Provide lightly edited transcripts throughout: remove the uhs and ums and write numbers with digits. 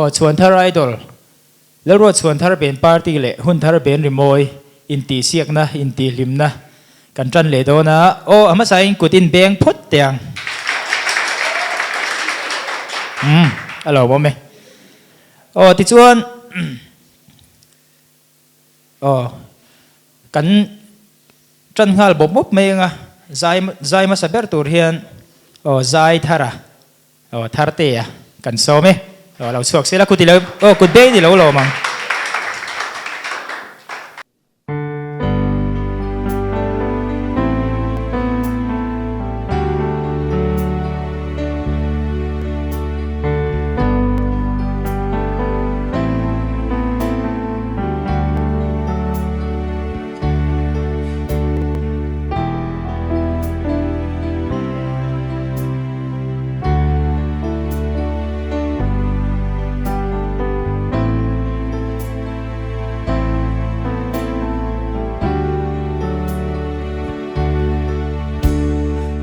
Aw Chhuanthar Idol, Lalruat Chhuanthar Ben Party leh Hunthar Ben Rimawi intihsiakna, intihhlimna kan tan leh dawn a. Aw a hmasain kut in beng phawt teh ang. Umm a lo awm e. Aw tichuan aw kan tan nghal bawp bawp mai anga zai zai hmasa ber tur hian aw zai thar a. Aw Thartea kan sawm e. Aw lo chhuak sela kut i lo aw kut beng i lo lawm ang.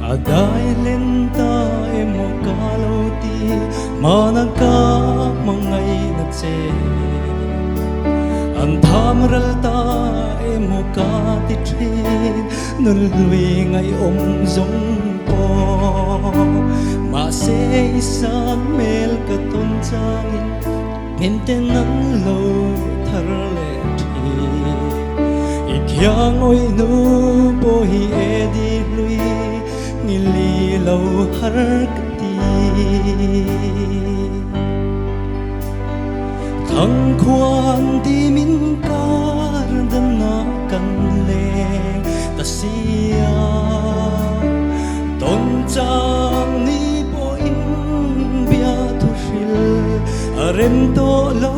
A dai len ta emaw ka lo ti hmana ka hmangaihna che an tham ral ta emaw ka ti thin. Nun hlui ngaihawm zawng pawh mahse i san hmel ka tawn changin hminte nan lo thar leh thin. I khiang awih hnu pawh hi e di hlui ngili lo har ka ti. Thangkhuan ti min kar danna kan leng ta sia. Tawn chang ni pawhin bia thu hril a rem tawh lo.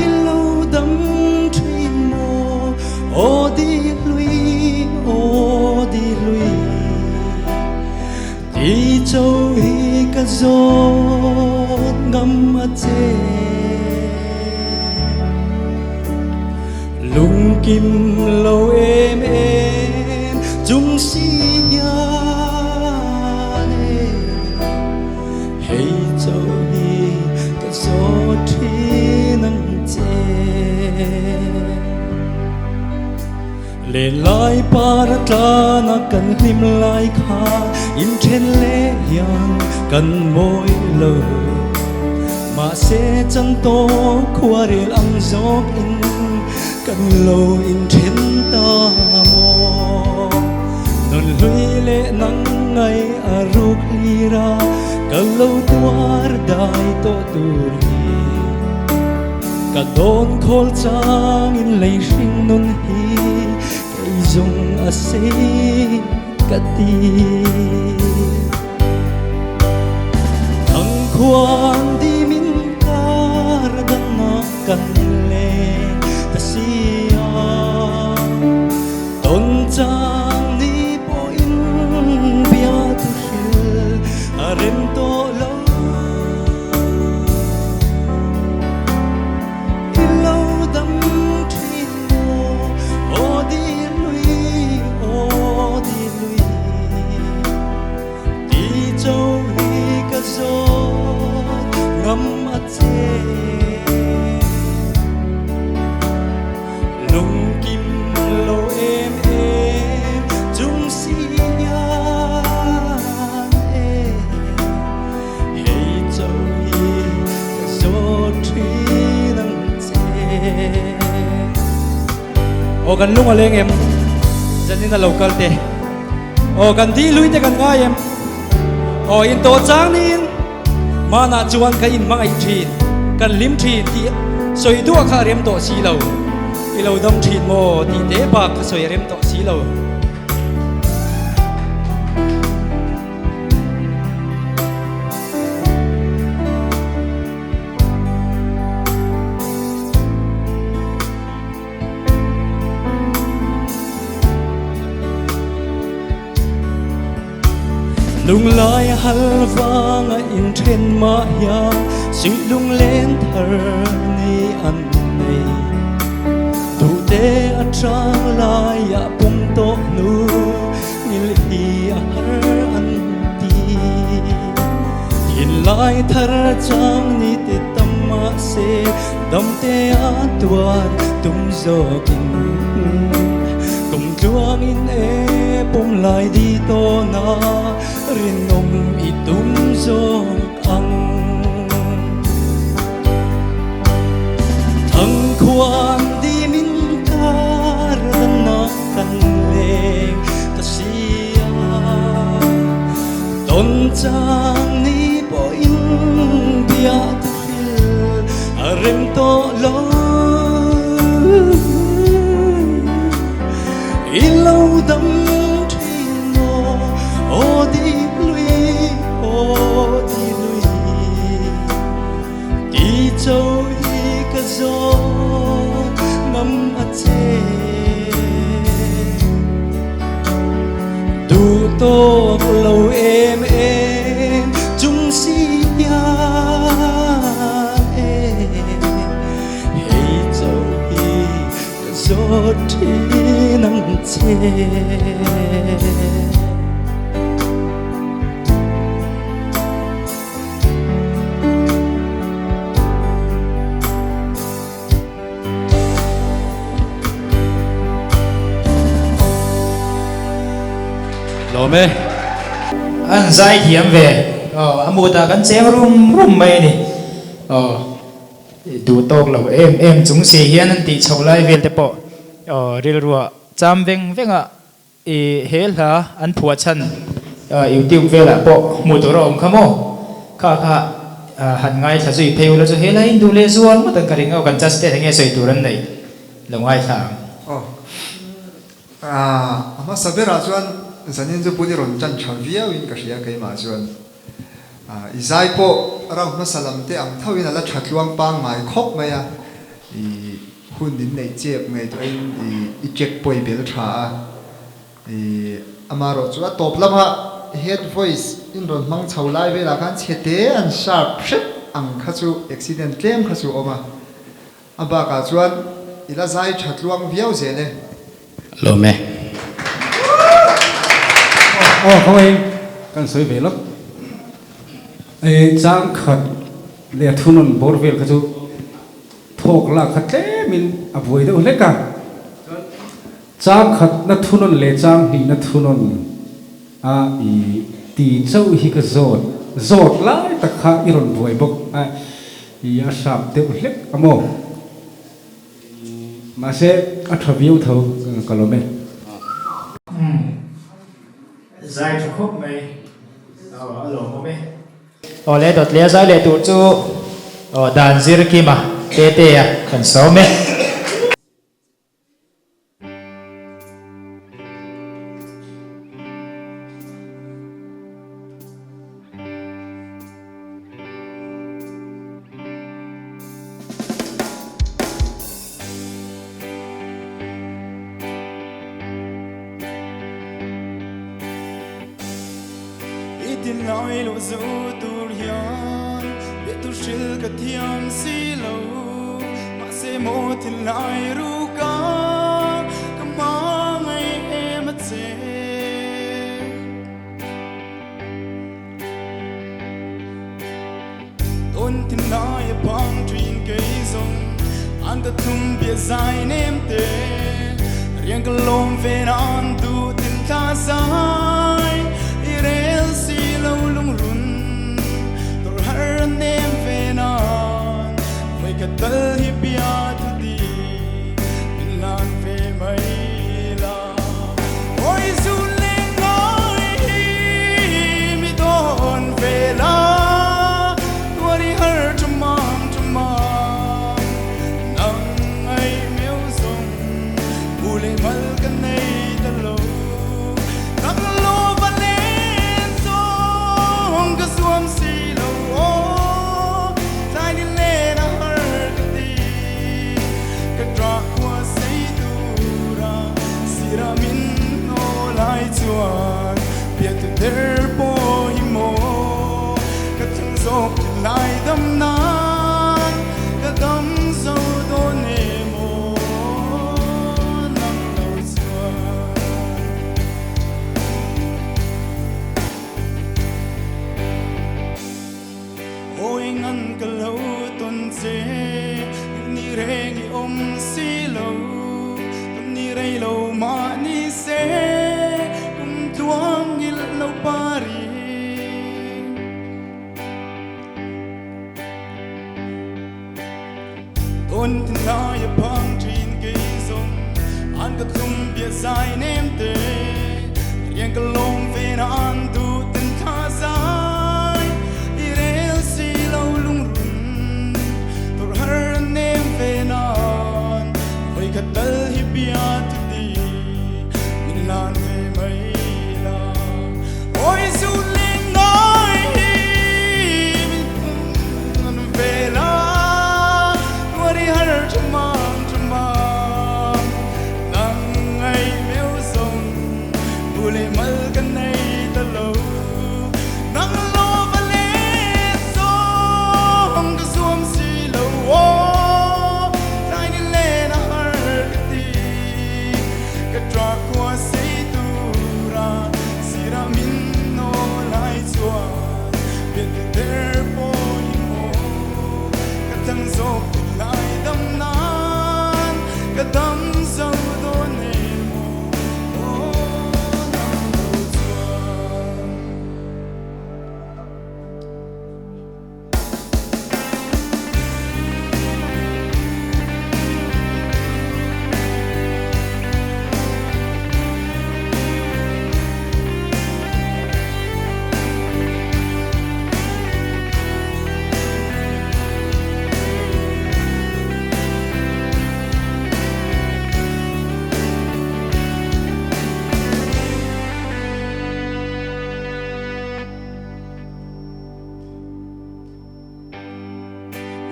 I lo dam thin maw aw di hlui aw di hlui. Ti cho hi ka zawt ngam a che. Lungkim lo em em chung si hian e. Hei cho hi ka zawt thin ang che. Lenlai par a tlan a kan hlim lai kha inthen leh hian kan mawi lo. Mahse chang tawk khuarel ang zawk in kan lo inthen ta maw. Nun hlui leh nang ngai a ruk hlir a ka lo tuar dai tawh tur hi. Ka dawn khawl changin lei hring nun hi kei zawng a sei ka ti. Thangkhuan di min kar dang ah kan leng ta si a. Tawn chang ni pawhin bia thu hril a rem tawh lo. I lo dam thin maw aw di lui aw di lui ti cho hi ka zawt ngam a che. Lungkim lo em em chung si hian e hei cho hi ka zawt thin ang che. Aw kan lung a leng em zanin a lo kal te aw kan dih lui te kan ngai em aw in tawh chang niin Hmanah chuan ka inhmangaih thin, kan hlim thin tih sawi duah kha a rem tawh si lo. I lo dam thin maw tih te bak kha sawi a rem tawh si lo. Lunglai hal vanga inthen mah hian suih lunglen thar ni an nei. Duhte atang laiah pum tawh hnu ngil hi a har an ti. Lai thar chang ni te tam mahse damte a tuar tum zawkin kum tluangin e pawm lai di tawn a rinawm i tum zawk ang. Thangkhuan dimin kar danna kan leng ta si a, tawn chang ni pawhin bia thu hril a rem tawh lo. I lo dam thin maw aw di lui aw di lui Ti cho hi ka zawt ngam a che. Duh tawk lo em em chung si hian e Hei cho hi ka zawt thin ang che. Lawm e. An zai thiam ve. Aw a mut ah kan cheng rum rum mai a ni. Aw duh tawk lo em em chung si hian an tih chhoh lai vel te pawh aw rilruah cham veng veng ah I he hla an phuah chhan youtube velah pawh hmuh tur a awm kha maw? Kha kha han ngaithla zui phei ula chu he hla in duh leh zual ngawt ang ka ring a, kan judge te enge sawi tur an neih lo ngaithla ang. Aw. A hmasa berah chuan zanin chu bul i rawn tan tha viau in ka hria keimah chuan. I zai pawh round hmasa lam te ang tho in a la tha tluang pangngai khawp mai a. I hun in neih chep ngaihtuahin i check pawi bel tha a, i amarawh chu a tawp lama head voice in rawn hmang chho lai velah khan chhe te an sharp hrep ang kha chu accident tlem kha chu awm a, a bakah chuan i la zai tha tluang viau zel e. Lawm e. Aw khawi kan sawi ve lawk. Chang khat leh a thunawn bawr vel kha chu Thawk lak kha tlemin a buai deuh hlek a, chang khatna thunawn leh chang hnihna thunawn a i ti chauh hi ka zawt zawt lai tak kha i rawn buai bawk a, i a hrap deuh hlek a maw? Mahse a tha viau tho ka lawm e. Umm zai tha khawp mai aw a lawmawm e. Aw le dawt leh a zai leh tur chu aw dan zir kima te te a kan sawm e. I tin lai lo zo tur hian bia tu hril ka thiam si lo mahse maw tin lai ru ka ka hmangaih em a che. Tawn tin lai a phang thin kei zawng an ka tum bia zai nem te riang ka lawm ve nan tu tin thla zai i rel si lo lungrun tor har an nem ve nan voi ka tal hi bia thu ti min lan ve mai la. awm si lo Tum ni rei lo mah ni se Kum tluang ngilh lo pari. Tawn tin lai a phang thin kei zawng An ka thlum bia zai nem te Riang ka lawm ve na an duh ten thla zai I rel si lo lungrun Tawrh har an nem ve nan Vawi khat tal hi bia thu ti Min lan ve mai la Awi zu leng ngai hi min phun ve la Nuar i har tha mang tha mang Nang ngai meu zawng bu leh mal ka nei ta lo Nang lo va let zawng ka zuam si lo Aw tlai ni len a har ka ti Ka tla khua sei tura sirah min naw lai chuan Bian ti der pawh i maw Ka tlang zawk ti lai dam nan Ka dam zo dawn em aw Aw nang lo chuan.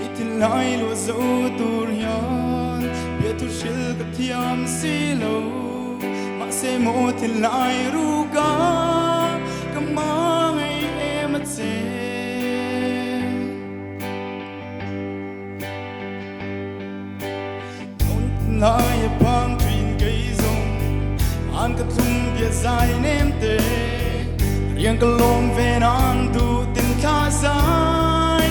I thinlai luah zo tur hian bia thu hril ka thiam si lo Mahse maw thinlai ruka ka hmangaih em a che. Lai a phang thin kei zawng an ka thlum bia zai nem te Riang ka lawm ve nan duh tin thla zai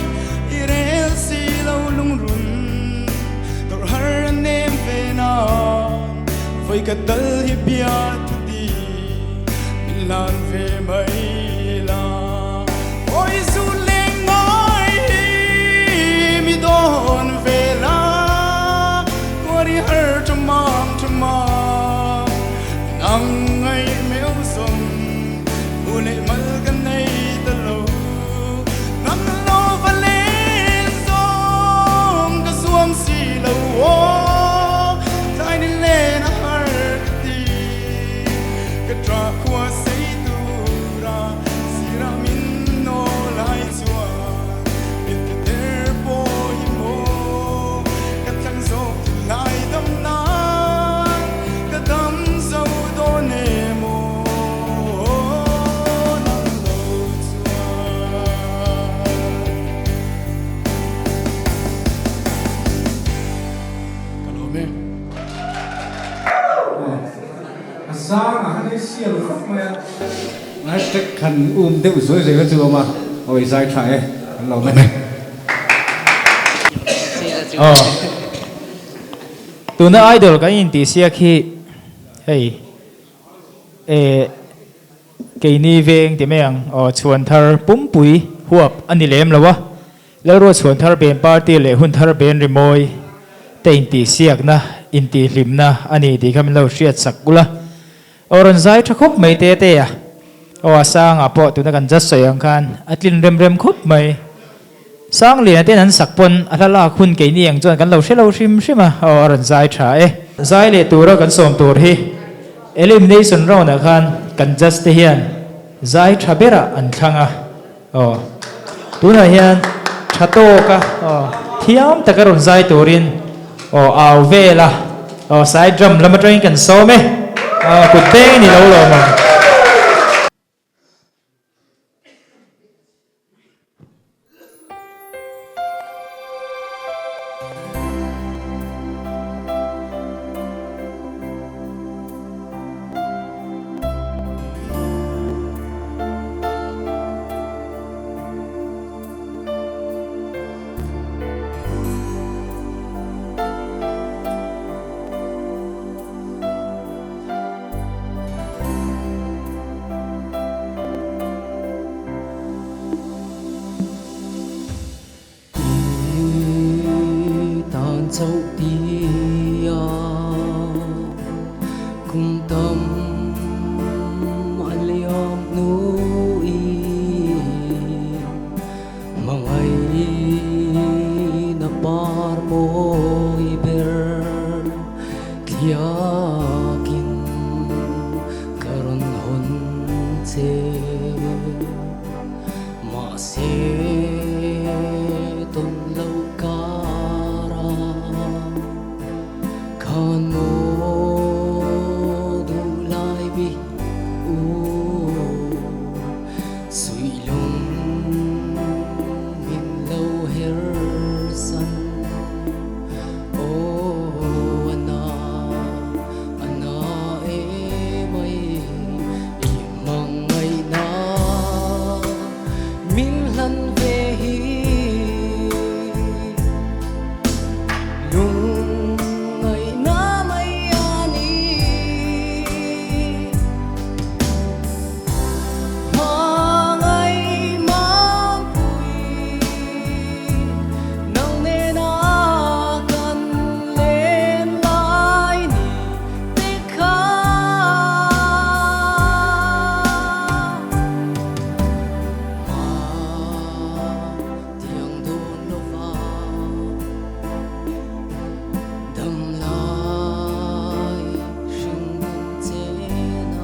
I rel si lo lungrun tawrh har a nem ve nan Vawi ka dal hi bia thu ti min lan ve mai la Awi zu leng ngai hi mi dawn ve la Kuar i har tha mang tha mang Nang ngai meu zawng bu leh mal ka nei ta lo Nang lo va len zawng ka zuam si lo Aw tlai ni len a har ka ti Ka tla khua sei tura sirah min naw lai chuan Min ti der pawh hi maw Ka thlang zawk ti lai dam nan Ka dam zo dawn em aw Nang lo chuan. Ka lawm e. A zang a han ei sial khawp mai a. Hashtag khan um deuh zuai zuai kha chu awm a, awi zai tha e, kan lo awm e. Aw. Tuna idol kan intihsiak hi hei eh keini veng ti mai ang aw chhuan thar pumpui huap a ni lem lo a. Lalruat chhuan thar ben party leh hun thar ben rimawi te intihsiakna, intihhlimna a ni tih kha min lo hriat sak ula. Aw rawn zai tha khawp mai te te a, aw a sangah pawh tuna kan just sawi ang khan a tlin rem rem khawp mai. Sangliana ten an sak pawn a hla lak hun keini ang chuan kan lo hre lo hrim hrim a, aw a rawn zai tha e. Zai leh tura kan sawm tur hi elimination round ah khan kan judge te hian zai tha berah an thlang a. Aw, tunah hian tha tawka aw thiam taka rawn zai turin aw au vel a, aw side drum lam atangin kan sawm e, aw kut beng ni lo lawm ang. Biakin ka rawn hawn che mahse tawn loh kara khan maw duh lai bi u suih lung min lo her san. Aw a na, a na emai i hmangaihna min hlan ve hi. Lungngaihna mai a ni. Hmangaih mampui. Nang nena kan len lai ni te kha. Ma tiang dawn lova dam lai hring nun chena.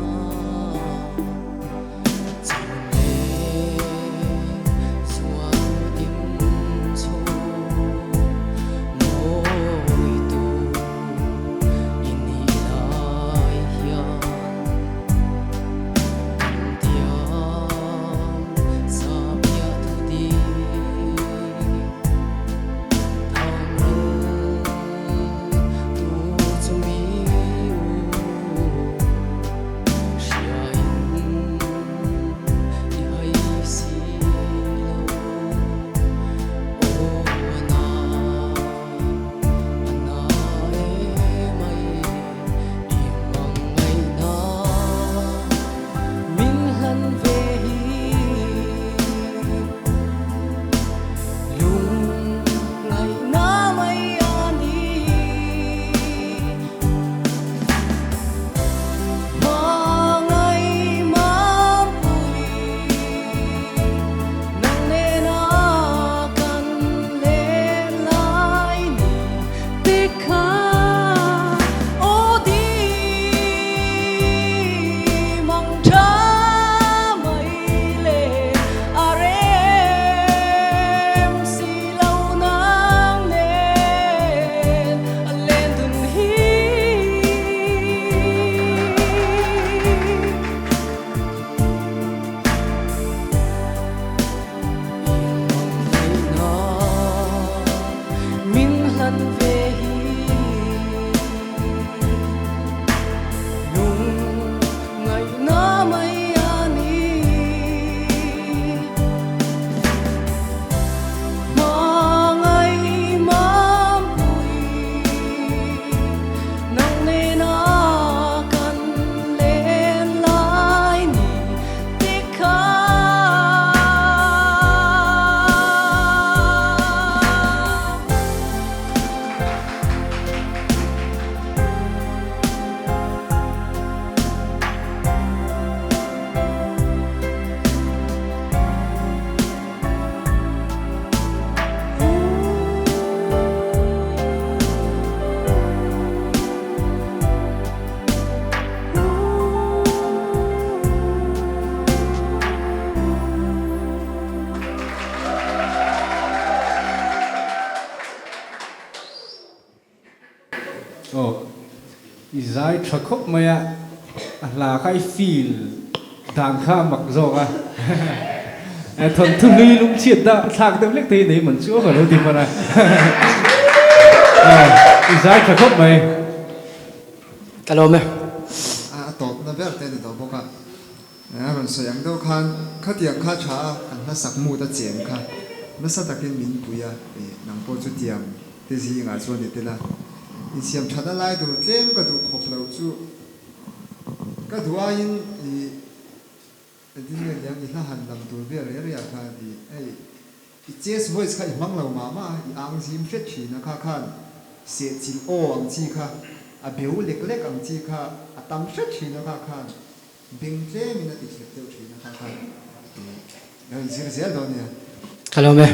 Aw, i zai tha khawp mai a, a hla kha i feel dan kha a mak zawk a, thawnthu hlui lungchhiat dah thlak deuh hlek te hi nei man chu ka lo ti hman a, i zai tha khawp mai. Ka lawm e. A tawpna ber te a ni tawh bawk a, a rawn sawi ang deuh khan khatiang kha tha a kan hmasak mut a chen kha nasa takin min pui a, nang pawh chutiang te zingah chuan i tel a, insiam thatna lai tur tlem ka duh khawp lo chu ka duh aiin i engtin nge niang i hla han lam tur vel reh reh ah khan i hei i chest voice kha i hmang lo mah mah a, i ang zim hret thin a kha khan sehchilh aw ang chi kha a beu lek lek ang chi kha a tam hret thin a kha khan beng tlemin a ti thlep deuh thin a kha khan i lo inzir zel dawn nia. Ka lawm e.